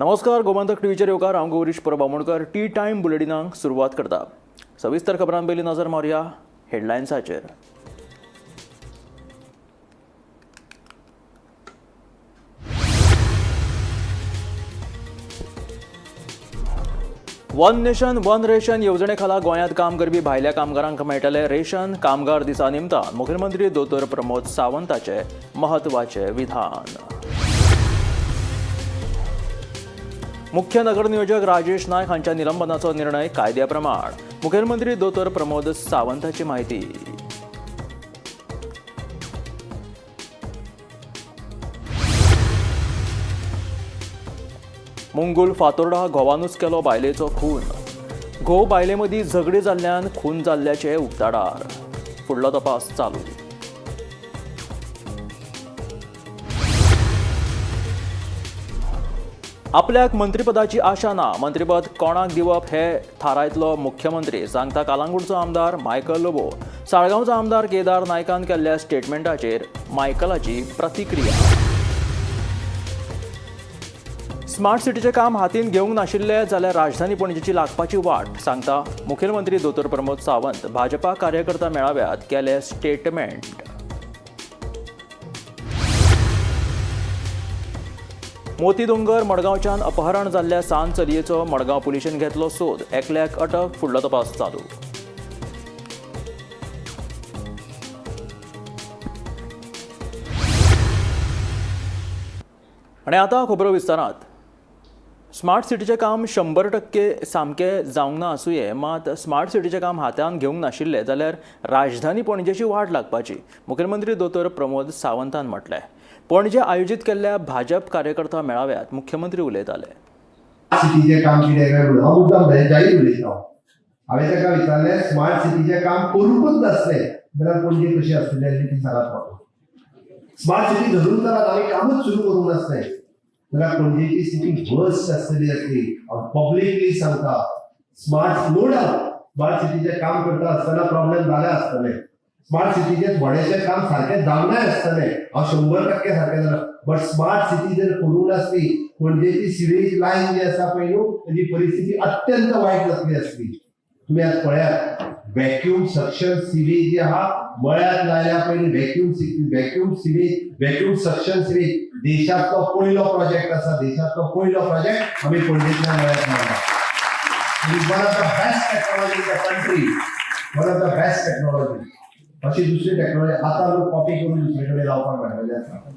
नमस्कार, गोमंतक टीव्हीचेर येवकार. हांव गौरीश परब आमोणकर. टी टायम बुलेटिनाक सुरवात करता. सविस्तर खबरां पयलीं नजर मारुया हेडलायन्साचेर. वन नेशन वन रेशन येवजणे खाला गोंयांत काम करपी भायल्या कामगारांक मेळटलें रेशन. कामगार दिसा निमतान मुखेलमंत्री दोतोर प्रमोद सावंताचे म्हत्वाचें विधान. मुख्य नगरनियोजक राजेश नायक हांच्या निलंबनाचो निर्णय कायद्या प्रमाण, मुखेलमंत्री दोतोर प्रमोद सावंताची म्हायती. मुंगूल फातोर्डा घोवानूच केलो बायलेचो खून. घोव बायले मदीं झगडी जाल्ल्यान खून जाल्ल्याचें उक्ताडार. फुडलो तपास चालू. आपल्याक मंत्रीपदाची आशा ना, मंत्रीपद कोणाक दिवप हे थारायतलो मुख्यमंत्री, सांगता कालांगूटचो आमदार मायकल लोबो. साळगांवचो आमदार केदार नायकान केल्ल्या स्टेटमेंटाचेर मायकलाची प्रतिक्रिया. स्मार्ट सिटीचें काम हातीन घेवंक नाशिल्लें जाल्यार राजधानी पणजेची लागपाची वाट, सांगता मुखेलमंत्री दोतोर प्रमोद सावंत. भाजपा कार्यकर्ता मेळाव्यात केले स्टेटमेंट. मोती दोंगर मडगांवच्यान अपहरण जाल्ल्या सान चलयेचो मडगांव पुलिशेन घेतलो सोद. एकल्याक अटक, फुडलो तपास चालू. आनी आतां खबरो विस्तारात. स्मार्ट सिटीचें काम 100% सामकें जावंक ना आसुये, मात स्मार्ट सिटीचें काम हातांत घेवंक नाशिल्लें जाल्यार राजधानी पणजेची वाट लागपाची, मुखेलमंत्री दोतोर प्रमोद सावंतान म्हटलें. पणजे आयोजीत केल्ल्या भाजप कार्यकर्ता मेळाव्यात मुख्यमंत्री उलयताले. सिटीचें काम कितें काय म्हणून हांव मुद्दाम जाहीर उलयता. हांवें ताका विचारलें, स्मार्ट सिटीचें काम करूंकच नासलें जाल्यार पणजे कशी आसतली आनी ती सांगात म्हाका. स्मार्ट सिटी धरून चलात, आमी कामूच सुरू करूंक नासलें जाल्यार पणजेची स्थिती वर्स्ट आसतली आसली. हांव पब्लिकली सांगता, स्मार्ट नो डावट स्मार्ट सिटीचें काम करता आसतना प्रॉब्लेम जाले आसतले. स्मार्ट सिटीचें थोडेशें काम सारकें जावंक आसतलें, हांव 100% सारकें जाणा. बट स्मार्ट सिटी जर करूंक नासली, पणजेची सिवेज लायन जी आसा पळय न्हू, तेजी परिस्थिती अत्यंत वायट जातली आसली. तुमी आज पळयात, व्हॅक्यूम सक्शन सिवेज जी आहा मळ्यात लायल्या पयलीं, vacuum sewage, vacuum suction sewage देशांतलो पयलो प्रोजेक्ट आसा. देशांतलो पयलो प्रोजेक्ट आमी पणजेंतल्या मळ्यात मारला. One of the best technology in the country, one of the best technology. अशी दुसरी टेक्नॉलॉजी आतां लोक कॉपी करून दुसरे कडेन लावपाक मेळटलें आसा.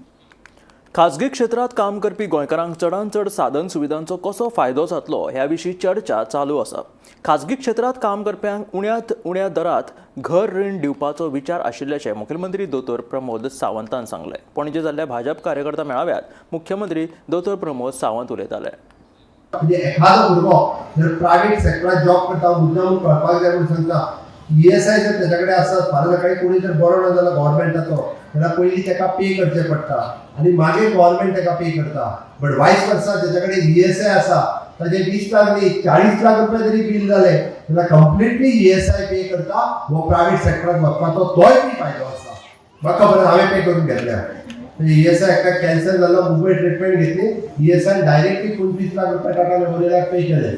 खाजगी क्षेत्रांत काम करपी गोंयकारांक चडांत चड साधन सुविधांचो कसो फायदो जातलो ह्या विशीं चर्चा चालू आसा. खाजगी क्षेत्रांत काम करप्यांक उण्यांत उण्या दरात घर रीण दिवपाचो विचार आशिल्ल्याचें मुखेलमंत्री दोतोर प्रमोद सावंतान सांगलें. पणजे जाल्ल्या भाजप कार्यकर्ता मेळाव्यात मुख्यमंत्री दोतोर प्रमोद सावंत उलयताले. म्हणजे एखादो भुरगो जर प्रायव्हेट सेक्टरात जॉब करता, मुद्दाम कळपाक जाय म्हणून सांगता, ईएसआय जर तेच्या कडेन आसत, फाल्यां सकाळी कोणी जर बरो ना जाल्यार गव्हर्मेंटाचो जाल्यार पयलीं ताका पे करचें पडटा आनी मागीर गव्हर्मेंट ताका पे करता. बट वायस वर्सा तेच्या कडेन ईएसआय आसा, ताजे 20 लाख न्ही, 40 लाख रुपया जरी बील जालें जाल्यार कंप्लिटली ईएसआय पे करता. हो प्रायव्हेट सेक्टरात वचपाचो तोय बी फायदो आसा. म्हाका खबर, हांवें पे करून घेतल्या. म्हणजे ईएसआय एकटा कॅन्सर जालो, मुंबय ट्रिटमेंट घेतली, ईएसआय डायरेक्टली 25 लाख रुपया टाटा मेमोरियलाक पे केले.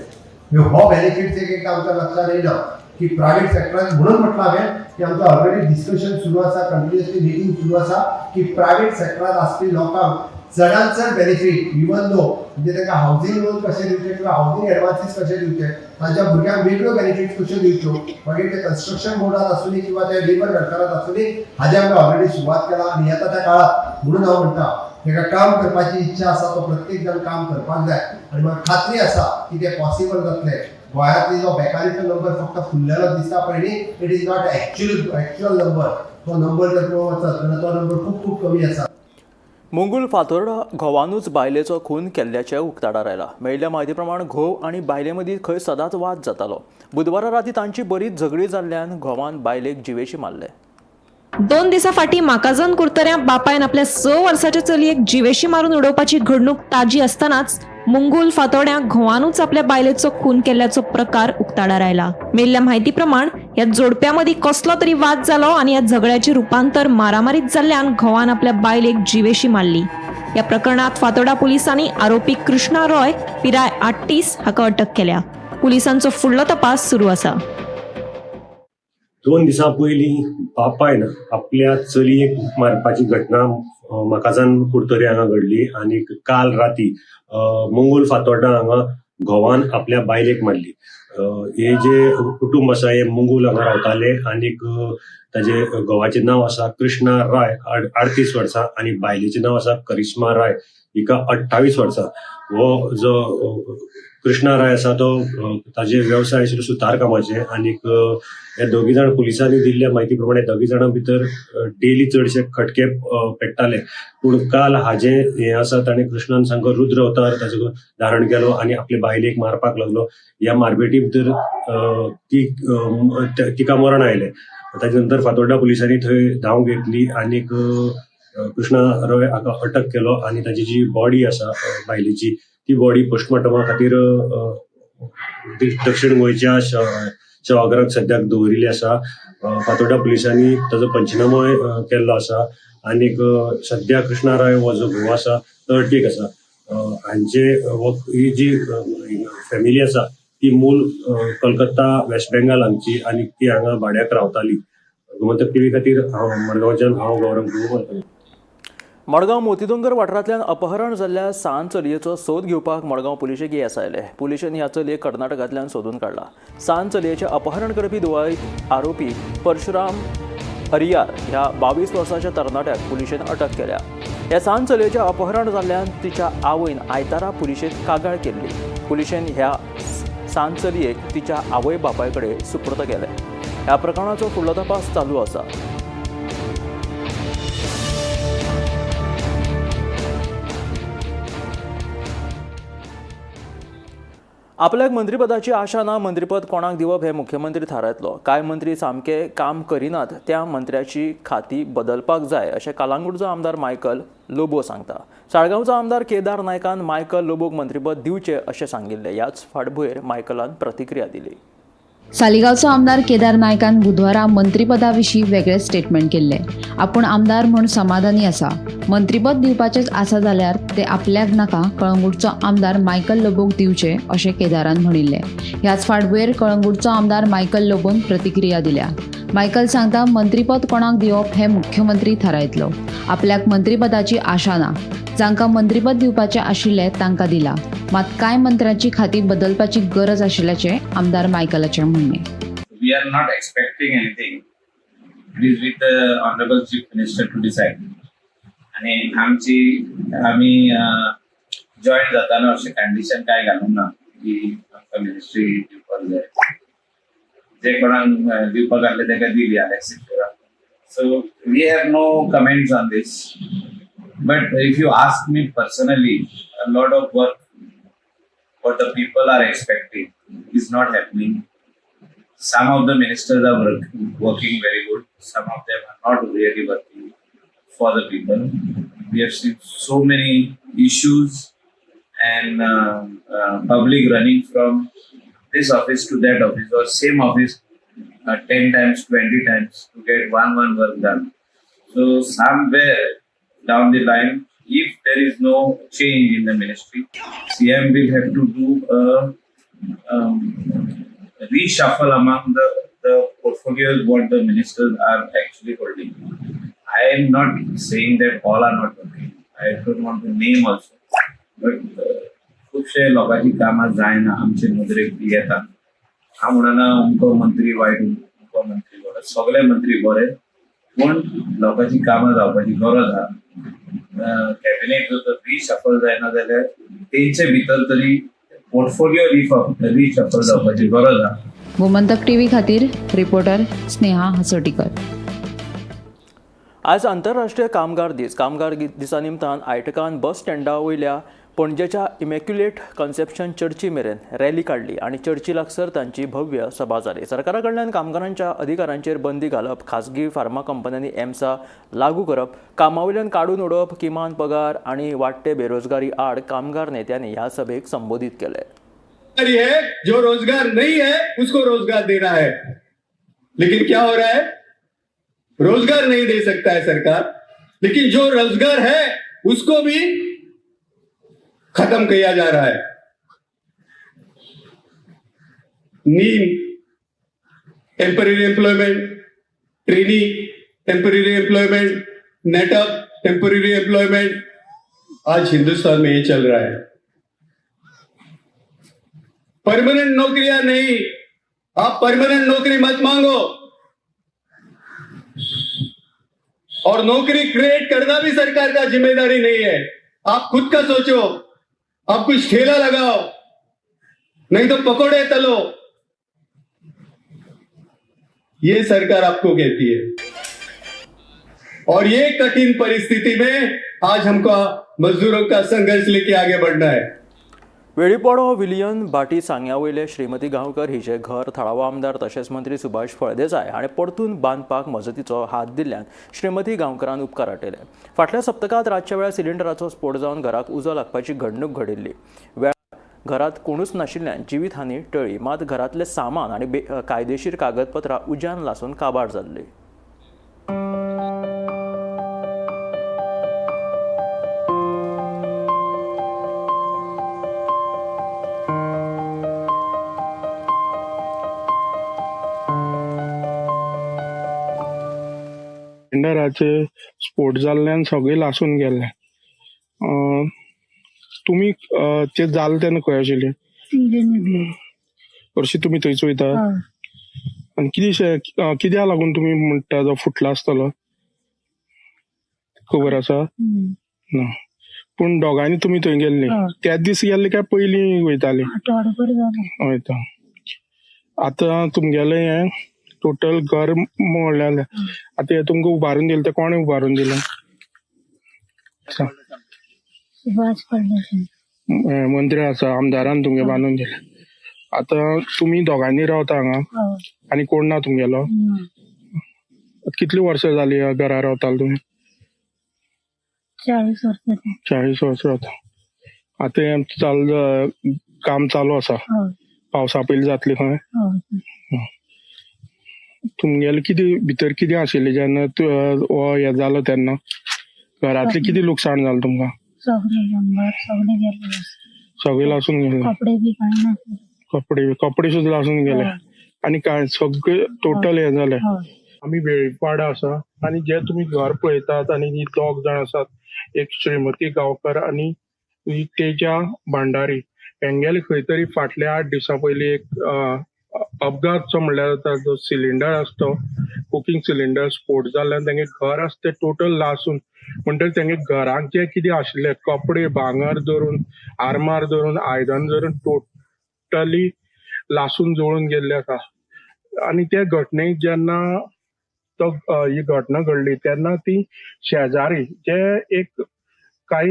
म्हणजे हो बेनिफिट्स एक एकदां आमच्या लक्षात येयना की प्रायव्हेट सेक्टरान. म्हणून म्हटलं हांवें की आमचो ऑलरेडी डिस्कशन सुरू आसा, कंटिन्युअसली मिटींग सुरू आसा की प्रायव्हेट सेक्टरात आसपी लोकांक चडांत चड बेनिफीट, इवन दो म्हणजे तांकां हावजींग लोन कशें दिवचें किंवा हावजींग एडवान्सीस कशें दिवचे, तांच्या भुरग्यांक वेगळ्यो बेनिफिट्स कश्यो दिवच्यो, मागीर ते कन्स्ट्रक्शन बोर्डात आसूं किंवा ते लेबर वेलफेरात आसूं, हाजे आमी ऑलरेडी सुरवात केला आनी येता त्या काळात. म्हणून हांव म्हणटा, ताका काम करपाची इच्छा आसा तो प्रत्येक जाण काम करपाक जाय आनी म्हाका खात्री आसा की तें पॉसिबल जातलें. गोंयांतली जो बेकारीचो नंबर फक्त फुल्लेलो दिसता पळय न्ही, it is not actual number. तो नंबर जर पळोवंक वचत जाल्यार तो नंबर खूब खूब कमी आसा. मुंगूल फातोर्डा घोवानूच बायलेचो खून केल्ल्याचें उक्ताडार आयला. मेळिल्ल्या म्हायती प्रमाण घोव आनी बायले मदीं खंय सदांच वाद जातालो. बुधवारा राती तांची बरीच झगडी जाल्ल्यान घोवान बायलेक जिवेशी मारले. 2 दिसां फाटीं माकाझन कुरतऱ्यां बापायन आपल्या 6 वर्साच्या चलयेक जिवेशी मारून उडोवपाची घडणूक ताजी आसतनाच मुंगूल फातोड्यां घोवानूच आपल्या बायलेचो खून केल्ल्याचो प्रकार उक्ताडार आयला. मेळिल्ल्या म्हायती प्रमाण ह्या जोडप्या मदीं कसलो तरी वाद जालो आनी ह्या झगड्याचें रुपांतर मारामारीत जाल्ल्यान घोवान आपल्या बायलेक जिवेशी मारली. ह्या प्रकरणात फातोर्डा पुलिसांनी आरोपी कृष्णा रॉय पिराय 38 हाका अटक केल्या. पुलिसांचो फुडलो तपास सुरू आसा. 2 दिसां पयलीं बापायन आपल्या चलयेक मारपाची घटना म्हाकाजान कुडतरी हांगा घडली आनी काल राती मंगूल फातोर्डा हांगा घोवान आपल्या बायलेक मारली. हे जे कुटुंब आसा हे मंगूल हांगा रावताले आनी ताजे घोवाचें नांव आसा कृष्णा राय 38 वर्सां आनी बायलेचें नांव आसा करिश्मा राय हिका 28 वर्सां. हो जो कृष्णा राय आसा तो ताजे वेवसाय आशिल्लो सुतार कामाचे आनी हे दोगी जाण पुलिसांनी दिल्ल्या म्हायती प्रमाणे दोगी जाणां भितर डेली चडशे खटके पेट्टाले. पूण काल हाजे हें आसा ताणें कृष्णान सामको रुद्र अवतार ताजो धारण केलो आनी आपले बायलेक मारपाक लागलो. ह्या मारपेटी भितर तिका मरण आयलें. ताजे नंतर फातोर्डा पुलिसांनी थंय धांव घेतली आनी कृष्णा रॉय हाका अटक केलो आनी ताजी जी बॉडी आसा बायलेची ती बॉडी पोस्टमार्टमा खातीर दक्षिण गोंयच्या सभाघराक सद्याक दवरिल्ली आसा. फातोर्डा पुलिसांनी ताजो पंचनामोय केल्लो आसा आनी सद्या कृष्णा राय हो जो घोव आसा तो अटकेक आसा. हांचे ही जी फॅमिली आसा ती मूळ कलकत्ता वेस्ट बेंगाल हांगची आनी ती हांगा भाड्याक रावताली. गोमंतक टीव्ही खातीर हांव मडगांवच्यान हांव गौरव गुरू. मडगांव मोतीदोंगर वाठारांतल्यान अपहरण जाल्ल्या सान चलयेचो सोद घेवपाक मडगांव पुलिशेक येस आयलें. पुलिशेन ह्या चलयेक कर्नाटकांतल्यान सोदून काडला. सान चलयेचें अपहरण करपी दुबावीत आरोपी परशुराम हरियार ह्या 22 वर्साच्या तरणाट्याक पुलिशेन अटक केल्या. ह्या सान चलयेचें अपहरण जाल्ल्यान तिच्या आवयन आयतारा पुलिशेंत कागाळ केल्ली. पुलिशेन ह्या सान चलयेक तिच्या आवय बापाय कडेन सुपूर्द केलें. ह्या प्रकरणाचो फुडलो तपास चालू आसा. आपल्याक मंत्रीपदाची आशा ना, मंत्रीपद कोणाक दिवप हें मुख्यमंत्री थारायतलो. कांय मंत्री सामके काम करिनात त्या मंत्र्याची खाती बदलपाक जाय अशें कालांगूटचो आमदार मायकल लोबो सांगता. साळगांवचो आमदार केदार नायकान मायकल लोबोक मंत्रीपद दिवचें अशें सांगिल्लें. ह्याच फाटभुंयेर मायकलान प्रतिक्रिया दिली. सालिगांवचो आमदार केदार नायकान बुधवारा मंत्रीपदा विशीं वेगळें स्टेटमेंट केल्लें. आपूण आमदार म्हूण समाधानी आसा. मंत्रीपद दिवपाचेंच आसा जाल्यार ते आपल्याक नाका, कळंगूटचो आमदार मायकल लोबोक दिवचें अशें केदारान म्हणिल्लें. ह्याच फाटभुंयेर कळंगूटचो आमदार मायकल लोबोन प्रतिक्रिया दिल्या. मायकल सांगता, मंत्रीपद कोणाक दिवप हें मुख्यमंत्री थारायतलो. आपल्याक मंत्रीपदाची आशा ना. जांकां मंत्रीपद दिवपाचें आशिल्लें तांकां दिलां. मात कांय मंत्र्यांची खाती बदलपाची गरज आशिल्ल्याचें आमदार मायकलाचें म्हणणें. We are not expecting anything. It is with the honourable chief minister to decide. आनी आमची आमी जॉईन जाताना अशें कंडिशन काय घालूंक ना की आमकां मिनिस्ट्री दिवपाक जाय. जे कोणाक दिवपाक आहले ताका दिली Alex. So we have no comments on this. But if you ask me personally, a lot of work what the people are expecting is not happening. Some of the ministers are working very good. Some of them are not really working for the people. We have seen so many issues and public running from this office to that office or same office 10 times, 20 times to get one work done. So somewhere down the line, if there is no change in the ministry, CM will have to do a reshuffle among the portfolios what the ministers are actually holding. I am not saying that all are not working. I don't want to name also, but खुबशे लोकांची कामां जायना आमचे नदरेक बी येता. हांव म्हणना अमको मंत्री वायट, अमको मंत्री बरो, सगळे मंत्री बरे, पूण लोकांची कामां जावपाची गरज आहा. कॅबिनेट जर रिशफल जायना जाल्यार तेंचे भितर तरी पोर्टफोलिओ रिशफल जावपाची गरज आहा. गोमंतक टीव्ही खातीर रिपोर्टर स्नेहा हसोटीकर. आज आंतरराष्ट्रीय कामगार दीस. कामगार दिसा निमतान आयटकान बस स्टँडा वयल्या पणजेच्या इमॅक्युलेट कन्सेप्शन चर्ची मेरेन रॅली काडली आनी चर्ची लागसर तांची भव्य सभा जाली. सरकारा कडल्यान कामगारांच्या अधिकारांचेर बंदी घालप, खाजगी फार्मा कंपन्यांनी एम्सा लागू करप, कामा वयल्यान काडून उडोवप, किमान पगार आनी वाडटे बेरोजगारी आड कामगार नेत्यांनी ह्या सभेक संबोधीत केलें. है जो रोजगार नहीं है उसको रोजगार देना है, लेकिन क्या हो रहा है? रोजगार नहीं दे सकता है सरकार, लेकिन जो रोजगार है उसको भी खत्म किया जा रहा है। नीम temporary employment, trainee temporary employment, नेटअप temporary employment, आज हिंदुस्तान में ये चल रहा है। परमानेंट नौकरियां नहीं, आप परमानेंट नौकरी मत मांगो। और नौकरी क्रिएट करना भी सरकार का जिम्मेदारी नहीं है। आप खुद का सोचो, आप कुछ ठेला लगाओ, नहीं तो पकोड़े तलो। ये सरकार आपको कहती है। और ये कठिन परिस्थिति में आज हमको मजदूरों का संघर्ष लेके आगे बढ़ना है। वेळीपाडो विलियन भाटी सांग्या वयले श्रीमती गांवकर हिचें घर थळावो आमदार तशेंच मंत्री सुभाष फळदेसाय हाणें परतून बांदपाक मजतीचो हात दिल्ल्यान श्रीमती गांवकरान उपकार आटयले। फाटल्या सप्तकांत रातच्या वेळार सिलिंडराचो स्फोट जावन घराक उजो लागपाची घडणूक घडिल्ली। वेळार घरांत कोणूच नाशिल्ल्यान जिवीत हानी टळ्ळी, मात घरांतलें सामान आनी कायदेशीर कागदपत्रां उज्यान लासून काबार जाल्लीं। सिलिंडराचे स्फोट जाल्ल्यान सगळें लासून गेल्लें। तुमी ते जालें तेन्ना खंय आशिल्ले? हरशीं तुमी थंयच वयता? आनी कितें कित्याक लागून तुमी म्हणटा तो फुटला आसतलो, खबर आसा ना? पूण दोगांनी तुमी थंय गेल्ली त्याच दीस गेल्ले काय पयलीं वयताली? वयता। आतां तुमगेलें हें टोटल घर मोडलें, आतां हें तुमकां उबारून दिलें तें कोणें उबारून दिलें? मंत्री आसा, आमदारान तुमगे बांदून दिलें। आतां तुमी दोगांनी रावता हांगा आनी कोण ना तुमगेलो? कितलीं वर्सां जालीं ह्या घरा रावताले तुमी? 40 वर्सां। 40 वर्सां रावता। आतां हें चालू काम चालू आसा, पावसा पयलीं जातलें खंय? तुमगेलें कितें भितर कितें आशिल्लें जेन्ना हो हें जालो तेन्ना घरांतलें कितें लुकसाण जालें तुमकां? सगळें गेलें, सगळें लासून गेलें। कपडे बी कांय ना। कपडे सुद्दां लासून गेले आनी काय सगळें टोटल हें जालें। आमी वेळीपाडा आसा आनी जे तुमी घर पळयतात आनी ही दोग जाण आसात, एक श्रीमती गांवकर आनी तेजा भांडारी, हेंगेले खंय तरी फाटल्या 8 दिसां पयलीं एक अपघातचो म्हणल्यार जाता, जो सिलिंडर आसता कुकींग सिलिंडर स्फोट जाल्ल्यान तेंगे घर आसा तें टोटल लासून, म्हणटकीर तेंगे घराक जे कितें आशिल्ले कपडे भांगर धरून आरमार धरून आयदन धरून टोटली लासून जळून गेल्ले आसा। आनी ते घटनेक जेन्ना तो ही घटना घडली तेन्ना ती शेजारी जे एक कांय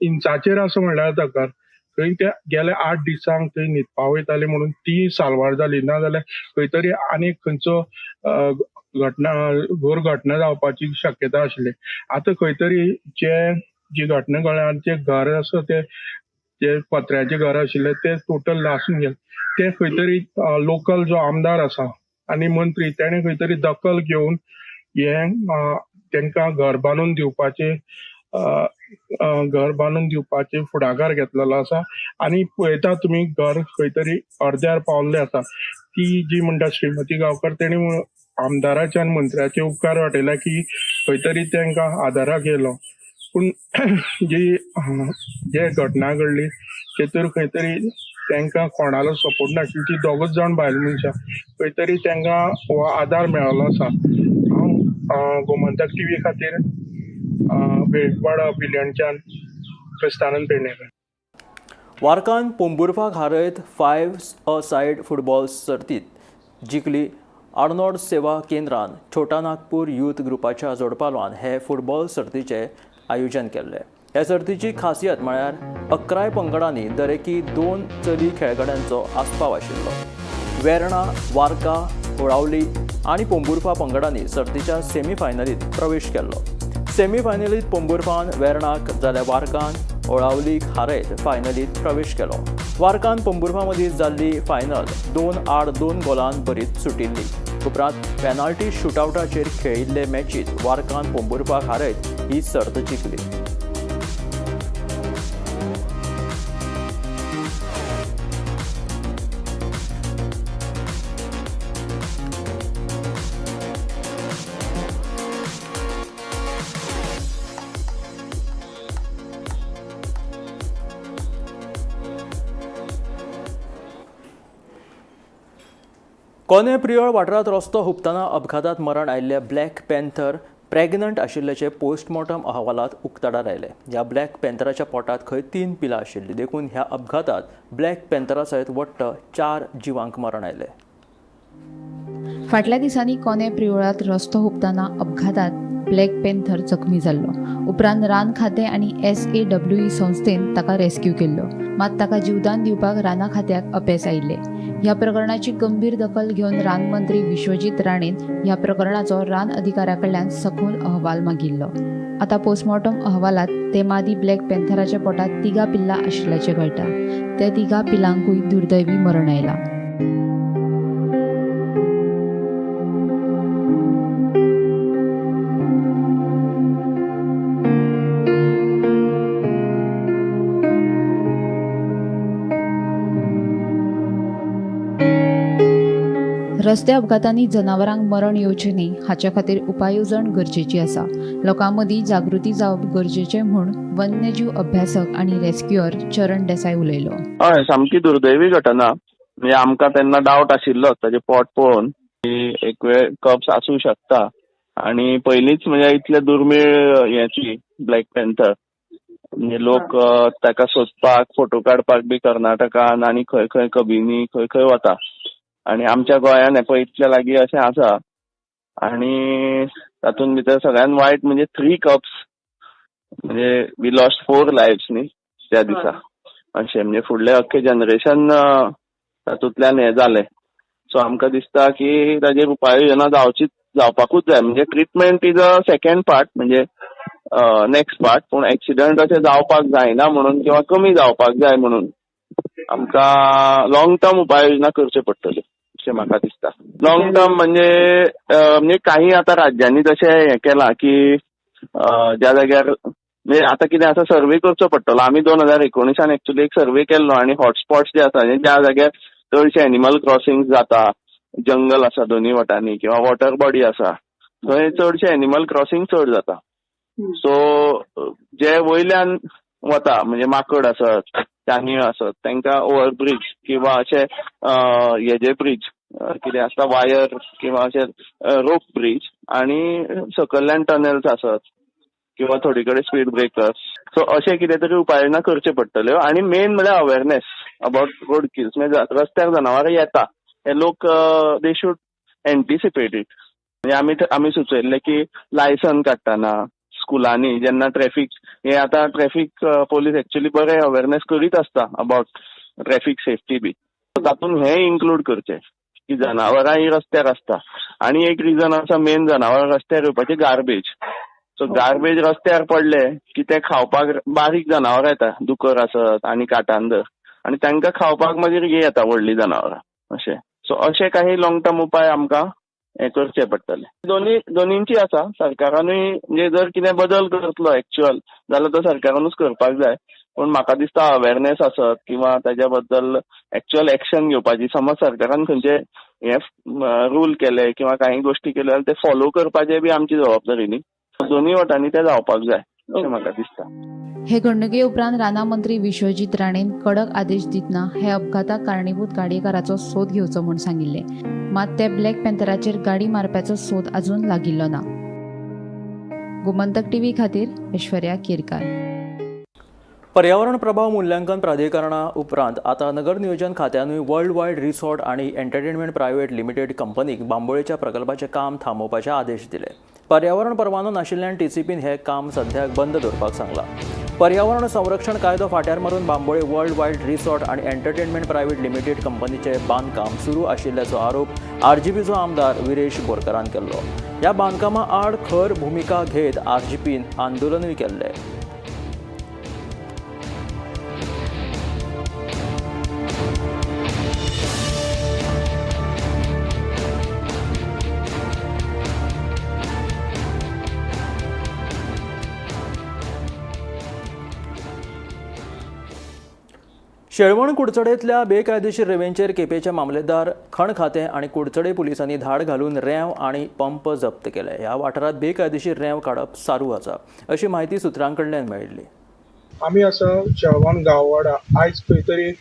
इंचाचेर आसा म्हणल्यार जाता घर, थंय ते गेले 8 दिसांक थंय न्हिदपा वयताले म्हणून ती साल्वार जाली, ना जाल्यार खंय तरी आनीक खंयचो घटना घोर घटना जावपाची शक्यता आशिल्ली। आतां खंय तरी जे जी घटना घडल्या आनी जे घर आसा ते जे पत्र्याचें घर आशिल्लें ते टोटल लासून गेलें। ते खंय तरी लोकल जो आमदार आसा आनी मंत्री तेणें खंय तरी दखल घेवन हें तांकां घर बांदून दिवपाचें घर बांदून दिवपाचे फुडाकार घेतलेलो आसा। आनी पळयता तुमी घर खंय तरी अर्द्यार पावल्लें आसा। ती जी म्हणटा श्रीमती गांवकर तेणी आमदाराचे आनी मंत्र्याचे उपकार वाटयले की खंय तरी तांकां आदाराक येयलो, पूण जी जे घटना घडली तेतूर खंय तरी तांकां कोणालो सपोर्ट नाशिल्लो, ती दोगूच जाण बायल मनशां खंय तरी तांकां हो आदार मेळ्ळो आसा। हांव गोमंतक टीव्ही खातीर वेळीपाडा बिलियनच्यान प्रस्थानन पेडणेकर। वार्कान पोंबुर्फाक हारयत 5-a-side football सर्तीत जिखली। आर्नोड सेवा केंद्रान छोटा नागपूर यूथ ग्रुपाच्या जोडपालवान हे फुटबॉल सर्तीचें आयोजन केल्लें। ह्या सर्तीची खासियत म्हळ्यार 11 पंगडांनी दरेकी 2 चली खेळगड्यांचो आस्पाव आशिल्लो। वेर्णा, वार्का, होळावली आनी पोंबुर्फा पंगडांनी सर्तीच्या सेमीफायनलीत प्रवेश केल्लो। सेमीफायनलीत पोंबुर्फान वेर्णाक जाल्यार वार्कान होळावलीक हारयत फायनलीत प्रवेश केलो। वार्कान पोंबुर्फा मदीं जाल्ली फायनल 2-2 गोलान बरीच सुटिल्ली। उपरांत पेनाल्टी शुटआवटाचेर खेळिल्ले मॅचीत वार्कान पोंबुर्फाक हारयत ही सर्त जिखली। कोने प्रियोळ वाठारांत रस्तो हुपतना अपघातात मरण आयिल्ले ब्लॅक पॅन्थर प्रेग्नंट आशिल्ल्याचे पोस्टमॉर्टम अहवालात उक्ताडार आयले. ह्या ब्लॅक पॅन्थराच्या पोटांत खंय 3 पिलां आशिल्लीं, देखून ह्या अपघातात ब्लॅक पॅन्थरा सयत वट्ट 4 जिवांक मरण आयलें. फाटल्या दिसांनी कोने प्रियोळांत रस्तो हुपतना अपघातात ब्लॅक पॅन्थर जखमी जाल्लो. उपरांत रान खातें आनी SAWE संस्थेन ताका रेस्क्यू केल्लो, मात ताका जीवदान दिवपाक राना खात्याक अपेस आयिल्लें. ह्या प्रकरणाची गंभीर दखल घेवन रान मंत्री विश्वजीत राणेन ह्या प्रकरणाचो रान अधिकाऱ्या कडल्यान सखोल अहवाल मागिल्लो. आतां पोस्टमॉर्टम अहवालात ते मादी ब्लॅक पॅन्थराच्या पोटांत 3 पिल्लां आशिल्ल्याचें कळटा. त्या 3 पिलांकूय दुर्दैवी मरण आयलां. रस्ते अपघातांनी जनावरांक मरण येवचें न्ही हाचे खातीर उपाय येवजण गरजेची आसा. लोकां मदीं जागृती जावप गरजेचें म्हूण वन्यजीव अभ्यासक आनी रेस्क्युअर चरण देसाय उलयलो. हय, सामकी दुर्दैवी घटना. म्हणजे आमकां तेन्ना डावट आशिल्लोच ताजें पोट पळोवन की एक वेळ कप्स आसूं शकता. आनी पयलींच म्हणजे इतले दुर्मीळ हेची ब्लॅक पॅन्थर, म्हणजे लोक ताका सोदपाक फोटो काडपाक बी कर्नाटकान आनी खंय खंय कबिनी खंय खंय वता. आनी आमच्या गोंयान हें पळय इतले लागीं अशें आसा. आनी तातूंत भितर सगळ्यान वायट म्हणजे 3 कप्स, म्हणजे we lost 4 lives न्ही त्या दिसा. अशें म्हणजे फुडलें अख्खें जनरेशन तातूंतल्यान हें जालें. सो आमकां दिसता की ताजेर उपाय योजना जावपाकूच जाय. म्हणजे treatment is a second part, म्हणजे नेक्स्ट पार्ट, पूण एक्सिडंट अशें जावपाक जायना म्हणून किंवा कमी जावपाक जाय म्हणून आमकां लॉंग टर्म उपाय योजना करच्यो पडटल्यो अशें म्हाका दिसता. लॉंग टर्म म्हणजे म्हणजे काही आतां राज्यांनी तशें हें केलां की ज्या जाग्यार म्हणजे आतां कितें आसा सर्वे करचो पडटलो. आमी 2019 एक्चुअली एक सर्वे केल्लो आनी हॉटस्पॉट्स जे आसा, ज्या जाग्यार चडशे एनिमल क्रॉसिंग जाता, जंगल आसा दोनूय वटांनी किंवा वॉटर बॉडी आसा, थंय चडशे एनिमल क्रॉसिंग चड जाता. सो जे वयल्यान वता म्हणजे माकड आसत, चानयो आसत, तांकां ओवरब्रीज किंवा अशे हेजे ब्रीज कितें आसता वायर किंवा अशे रोप ब्रीज आनी सकयल्यान टनल्स आसत किंवा थोडे कडेन स्पीड ब्रेकर्स. सो अशें कितें तरी उपाययोजना करच्यो पडटल्यो. आनी मेन म्हळ्यार अवेरनेस अबाउट रोड किल्स. म्हणजे रस्त्यार जनावरां येता हे लोक they should anticipate it. म्हणजे आमी सुचयल्लें की लायसन काडटना स्कुलांनी जेन्ना ट्रॅफिक हे आतां ट्रॅफिक पोलीस एक्चुअली बरे अवेरनेस करीत आसता अबाउट ट्रॅफिक सेफ्टी बी, तातूंत हें इन्क्लूड करचें की जनावरां ही रस्त्यार आसता. आनी एक रिजन आसा मेन जनावरां रस्त्यार येवपाचें, गार्बेज. सो गार्बेज रस्त्यार पडले की ते खावपाक बारीक जनावरां येता, दुकर आसत आनी काटांदर, आनी तांकां खावपाक मागीर हे येता व्हडलीं जनावरां अशें. सो अशे काही लॉंग टर्म उपाय आमकां हें करचे पडटले. दोनींची आसा. सरकारानूय म्हणजे जर कितें बदल करतलो एक्चुअल जाल्यार तो सरकारानूच करपाक जाय. पूण म्हाका दिसता अवेरनेस आसत किंवा ताच्या बद्दल एक्चुअल एक्शन घेवपाची, समज सरकारान खंयचे हे रूल केले किंवा काही गोष्टी केल्यो जाल्यार ते फॉलो करपाचे बी आमची जबाबदारी न्ही. दोनूय वटांनी ते जावपाक जाय अशें म्हाका दिसता. हे घडणुके उपरांत राना मंत्री विश्वजीत राणेन कडक आदेश दितना हे अपघाताक कारणीभूत गाडयेकाराचो सोद घेवचो म्हूण सांगिल्लें. मात ते ब्लॅक पॅन्थराचेर गाडी मारप्याचो सोद अजून लागिल्लो ना. गोमंतक टीव्ही खातीर ऐश्वर्या केरकार. पर्यावरण प्रभाव मूल्यांकन प्राधिकरणा उपरांत आतां नगर नियोजन खात्यानूय वर्ल्ड वायड रिसॉर्ट आनी एंटरटेनमेंट प्रायव्हेट लिमिटेड कंपनीक बांबोळेच्या प्रकल्पाचें काम थांबोवपाचे आदेश दिले. पर्यावरण परवानो नाशिल्ल्यान टीसीपीन हें काम सध्याक बंद दवरपाक सांगलां. पर्यावरण संरक्षण कायदो फाट्यार मारून बांबोळे वर्ल्ड वायड रिसॉर्ट आनी एंटरटेनमेंट प्रायव्हेट लिमिटेड कंपनीचें बांदकाम सुरू आशिल्ल्याचो आरोप आरजीपीचो आमदार विरेश बोरकारान केल्लो. ह्या बांदकामा आड खर भुमिका घेत आरजीपीन आंदोलनूय केल्लें. शेळवण कुडचडेंतल्या बेकायदेशीर रेंवेंचेर केपेंचे मामलेदार, खण खातें आनी कुडचडे पुलिसांनी धाड घालून रेंव आनी पंप जप्त केले. ह्या वाठारांत बेकायदेशीर रेंव काडप चालू आसा अशी म्हायती सुत्रां कडल्यान मेळिल्ली. आमी आसा शेळवण गांववाडा. आयज खंय तरी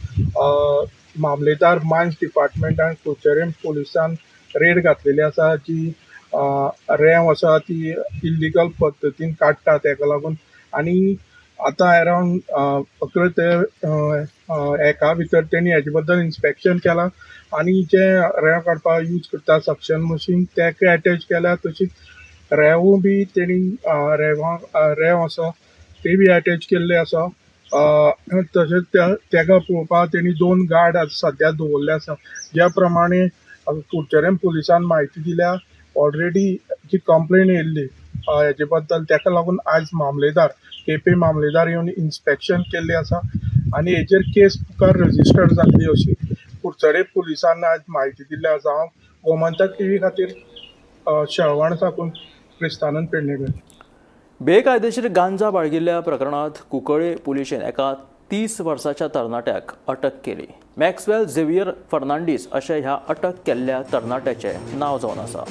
मामलेदार मायन्स डिपार्टमेंटान कुडचडें पुलिसान रेड घातलेली आसा, जी रेंव आसा ती इल्लिगल पद्दतीन काडटा तेका लागून. आनी आतां अरावंड 11 ते 1 भितर तेणी हेजे बद्दल इन्स्पेक्शन केलां आनी जे रेंव काडपाक यूज करता सक्शन मशीन तेका एटॅच केल्या. तशीच रेंवूय बी तेणी रेंव आसा ते बी एटॅच केल्ले आसा. तशेंच तेका पळोवपाक तेणी 2 गार्ड सद्या दवरले आसा. ज्या प्रमाणे कुडचडें पुलिसान म्हायती दिल्या, ऑलरेडी जी कंप्लेन येयल्ली हेजे बद्दल, तेका लागून आयज मामलेदार केपे मामलेदार येवन इन्स्पेक्शन केल्लें आसा आनी हेजेर केस मुखार रजिस्टर जातली अशी कुडचडें पुलिसान आज म्हायती दिल्ली आसा. हांव गोमंतक टीव्ही खातीर शेळवण साकून क्रिस्तानंद पेडणेकर. बेकायदेशीर गांजा बाळगिल्ल्या प्रकरणांत कुंकळ्ळे पुलिशेन एका 30 वर्साच्या तरणाट्याक अटक केली. मॅक्सवेल झेवियर फर्नांडीस अशें ह्या अटक केल्ल्या तरणाट्याचें नांव जावन आसा.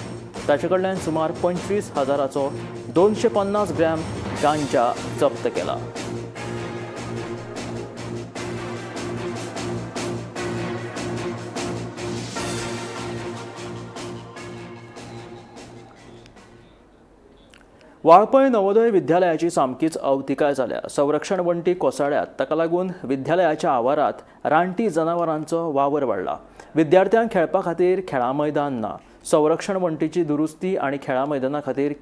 ताचे कडल्यान सुमार 25,000चो 250 ग्रॅम गांजा जप्त केला. वाळपय नवोदय विद्यालयाची सामकीच अवतिकाय जाल्या. संरक्षण वण्टी कोसळ्ळ्यात, ताका लागून विद्यालयाच्या आवारात रानटी जनावरांचो वावर वाडला. विद्यार्थ्यांक खेळपा खातीर खेळां मैदान ना. संरक्षण वण्टीची दुरुस्ती आनी खेळां मैदाना खातीर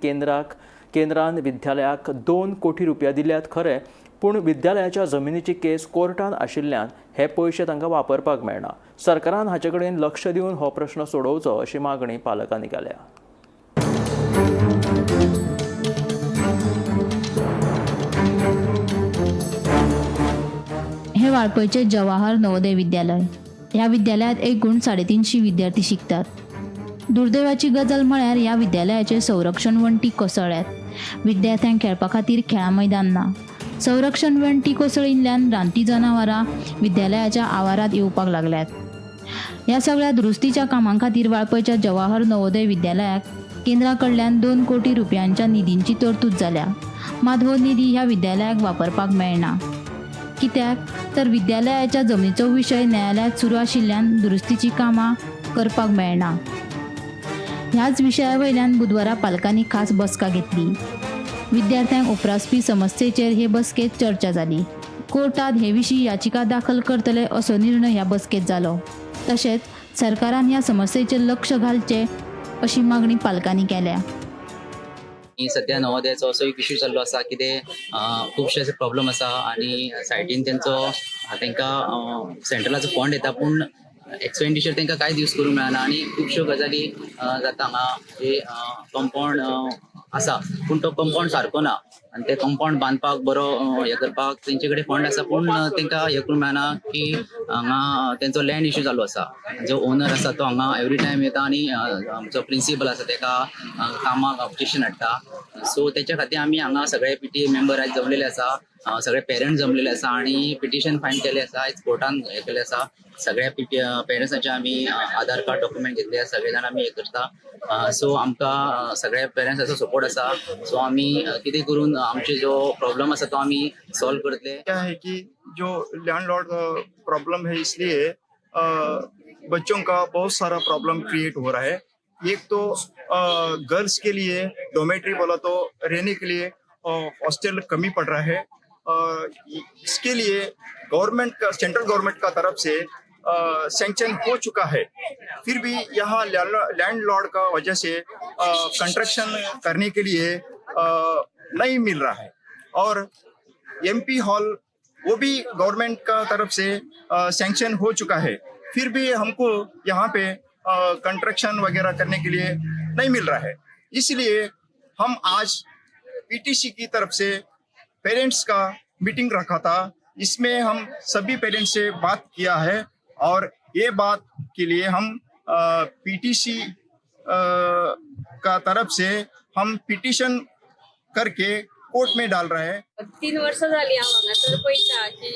केंद्रान विद्यालयाक 2 कोटी रुपया दिल्यात खरें, पूण विद्यालयाच्या जमिनीची केस कोर्टान आशिल्ल्यान हे पयशे तांकां वापरपाक मेळना. सरकारान हाचे कडेन लक्ष दिवन हो प्रश्न सोडोवचो अशी मागणी पालकांनी केल्या. हे वाळपयचे जवाहर नवोदय विद्यालय. ह्या विद्यालयात एकूण 350 विद्यार्थी शिकतात. दुर्दैवाची गजाल म्हळ्यार ह्या विद्यालयाचे संरक्षण वण्टी कोसळ्ळ्यात. विद्यार्थ्यांक खेळपा खातीर खेळां मैदान ना. संरक्षण वण्टी कोसळिल्ल्यान रानटी जनावरां विद्यालयाच्या आवारात येवपाक लागल्यात. ह्या सगळ्या दुरुस्तीच्या कामां खातीर वाळपयच्या जवाहर नवोदय विद्यालयाक केंद्रा कडल्यान 2 कोटी रुपयांच्या निधींची तरतूद जाल्या. मात हो निधी ह्या विद्यालयाक वापरपाक मेळना. कित्याक तर विद्यालयाच्या जमनीचो विशय न्यायालयात सुरू आशिल्ल्यान दुरुस्तीची कामां करपाक मेळना. ह्याच विशया वयल्यान बुधवारा पालकांनी खास बसका घेतली. विद्यार्थ्यांक उप्रासपी समस्येचेर हे बसकेत चर्चा जाली. कोर्टात हे विशीं याचिका दाखल करतले असो निर्णय ह्या बसकेत जालो. तशेंच सरकारान ह्या समस्येचेर लक्ष घालचें अशी मागणी पालकांनी केल्या. सध्या नवोदयाचो असो एक इश्यू जाल्लो आसा की ते खुबशे असे प्रॉब्लम आसा आनी सायटीन तेंचो तांकां सेंट्रलाचो फंड येता पूण एक्सपेंडिचर तांकां कांय यूज करूंक मेळना आनी खुबश्यो गजाली जाता हांगा. जे कंपाउंड आसा पूण तो कंपाउंड सारको ना आनी ते कंपाउंड बांदपाक बरो हें करपाक तेंचे कडेन फंड आसा पूण तांकां हें करूंक मेळना की हांगा तेंचो लँड इश्यू चालू आसा. जो ओनर आसा तो हांगा एवरी टायम येता आनी आमचो प्रिंसिपल आसा तेका कामाक ऑब्जेक्शन हाडटा. सो तेच्या खातीर आमी हांगा सगळे पीटीए मेंबर आयज जमलेले आसा, सगळे पेरंट्स जमलेले आसा आनी पिटिशन फायल केले आसा. आयज कोर्टान हें केलें आसा. सगळ्या पेरंट्सांचे आमी आधार कार्ड डॉक्युमेंट घेतले आसा, सगळे जाण आमी हें करता. सो आमकां सगळ्या पेरंट्साचो सपोर्ट आसा. सो आमी कितें करून आमचे जो प्रॉब्लम आसा तो आमी सॉल्व करतले. क्या है कि जो लैंडलॉर्ड प्रॉब्लम है इसलिए बच्चों का बहुत सारा प्रॉब्लम क्रिएट हो रहा है. एक तो गर्ल्स के लिए डोमेट्री बोला तो रहने के लिए हॉस्टल कमी पड़ रहा है. इसके लिए गवर्नमेंट का सेंट्रल गवर्नमेंट का तरफ से सैंक्शन हो चुका है, फिर भी यहाँ लैंडलॉर्ड का वजह से कंस्ट्रक्शन करने के लिए नहीं मिल रहा है. और एमपी हॉल वो भी गवर्नमेंट का तरफ से सैंक्शन हो चुका है, फिर भी हमको यहाँ पे कंस्ट्रक्शन वगैरह करने के लिए नहीं मिल रहा है. इसलिए हम आज पीटीसी की तरफ से पेरेंट्स का मीटिंग रखा था. इसमें हम सभी पेरेंट्स से बात किया है और ये बात के लिए हम पीटीसी का तरफ से हम पिटिशन करके कोर्ट में डाल रहे हैं. 3 वर्सां जाली हांव हांगासर पळयता की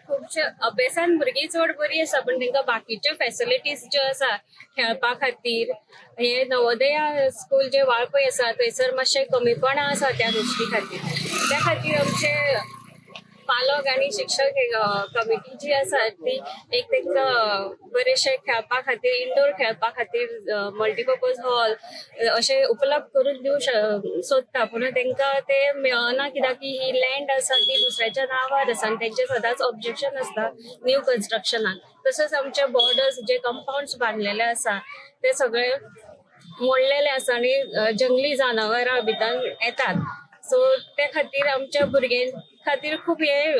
खुबशे अभ्यासान भुरगीं चड बरी आसा पण तांकां बाकीच्यो फॅसिलिटीज ज्यो आसा खेळपा खातीर हे नवोदया स्कूल जे वाळपय आसा थंयसर मातशें कमीपणां आसा त्या गोश्टी खातीर. त्या खातीर आमचे पालक आनी शिक्षक कमिटी जी आसा ती एक तांकां बरेशे खेळपा खातीर, इंडोर खेळपा खातीर मल्टीपर्पज हॉल अशें उपलब्ध करून दिवं सोदता, पूण तांकां ते मेळना, कित्याक की ही लँड आसा ती दुसऱ्याच्या नांवार आसा आनी तेंचे सदांच ऑब्जेक्शन आसता न्यू कन्स्ट्रक्शनाक. तशेंच आमचे बॉर्डर्स जे कंपाउंड्स बांदलेले आसा ते सगळे मोडलेले आसा आनी जंगली जनावरां भितर येतात. सो ते खातीर आमच्या भुरग्यां खातीर खूब हे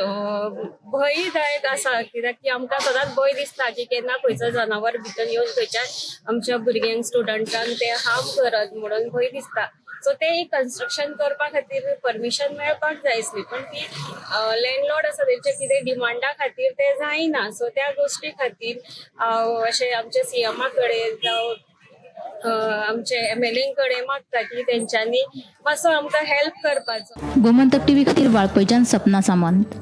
भंयदायक आसा, कित्याक की आमकां सदांच भंय दिसता की केन्ना खंयचो जनावर भितर येवन खंयच्या आमच्या भुरग्यांक, स्टुडंटांक ते हार्म करत म्हणून भंय दिसता. सो ते एक कन्स्ट्रक्शन करपा खातीर परमिशन मेळपाक जाय आसली, पण ती लँडलॉर्ड आसा तेंच्या कितें डिमांडा खातीर ते जायना. सो त्या गोश्टी खातीर अशें आमच्या सीएमा कडेन जावं आमचे एमएलए कडेन मागता की तेंच्यांनी मातसो आमकां हेल्प करपाचो. गोमंतक टीव्ही खातीर वाळपयच्यान सपना सामंत.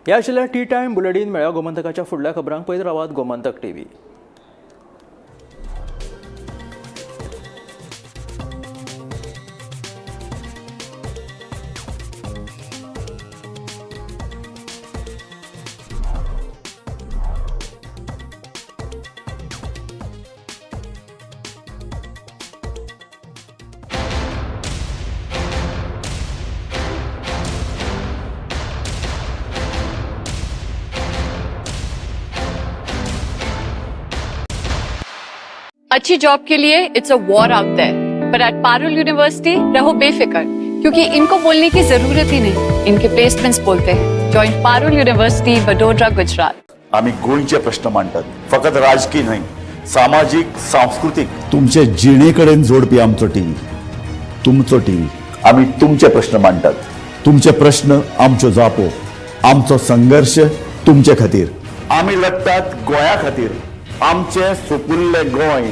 ह्या आशिल्ल्या टी टायम बुलेटीन. मेळ्या गोमंतकाच्या फुडल्या खबरांक पळयत रावात गोमंतक टीव्ही. अच्छी जॉब के लिए it's a war out there, पर एट पारुल यूनिवर्सिटी रहो बेफिक्र, क्योंकि इनको बोलने की जरूरत ही नहीं, इनके प्लेसमेंट्स बोलते हैं. Join Parul University, Vadodara, Gujarat. आमी गोंयचे प्रश्न मांडटात, फकत राजकीय न्हय, सामाजीक, सांस्कृतीक, तुमचे जिणे कडेन जोडपी आमचो टीव्ही, तुमचो टीव्ही. आमी तुमचे प्रश्न मांडटात, तुमचे प्रश्न आमच्यो जापो, आमचो संघर्श तुमचे खातीर. आमी लढटात गोंया खातीर, आमचें सुपुल्लें गोंय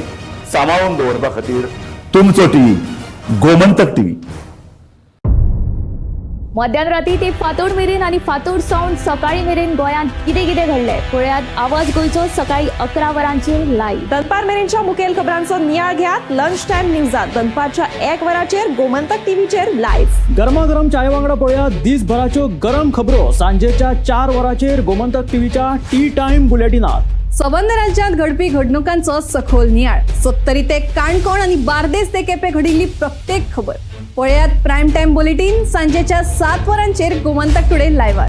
सांबाळून दवरपा खातीर. तुमचो टीव्ही, गोमंतक टीव्ही. मध्यान राती ते फांतोड मेरेन आनी फांतोड सावन सकाळी मेरेन गोंयांत कितें कितें घडलें पळयात आवाज गोंयचो सकाळी 11 वरांचेर लायव्ह. दनपार मेरेनच्या मुखेल खबरांचो नियाळ घेयात लंच टायम न्यूजात दनपारच्या 1 वराचेर गोमंतक टीव्हीचेर लायव्ह. गरमागरम चाये वांगडा पळोवया दिसभराच्यो गरम खबरो सांजेच्या 4 वरांचेर गोमंतक टीव्हीच्या टी टायम बुलेटिनात. सबंद राज्यांत घडपी घडणुकांचो सखोल नियाळ, सत्तरी ते काणकोण आनी बार्देस ते केपें घडिल्ली प्रत्येक खबर पळयात प्रायम टायम बुलेटीन सांजेच्या 7 वरांचेर गोमंतक टुडे लायव्हार.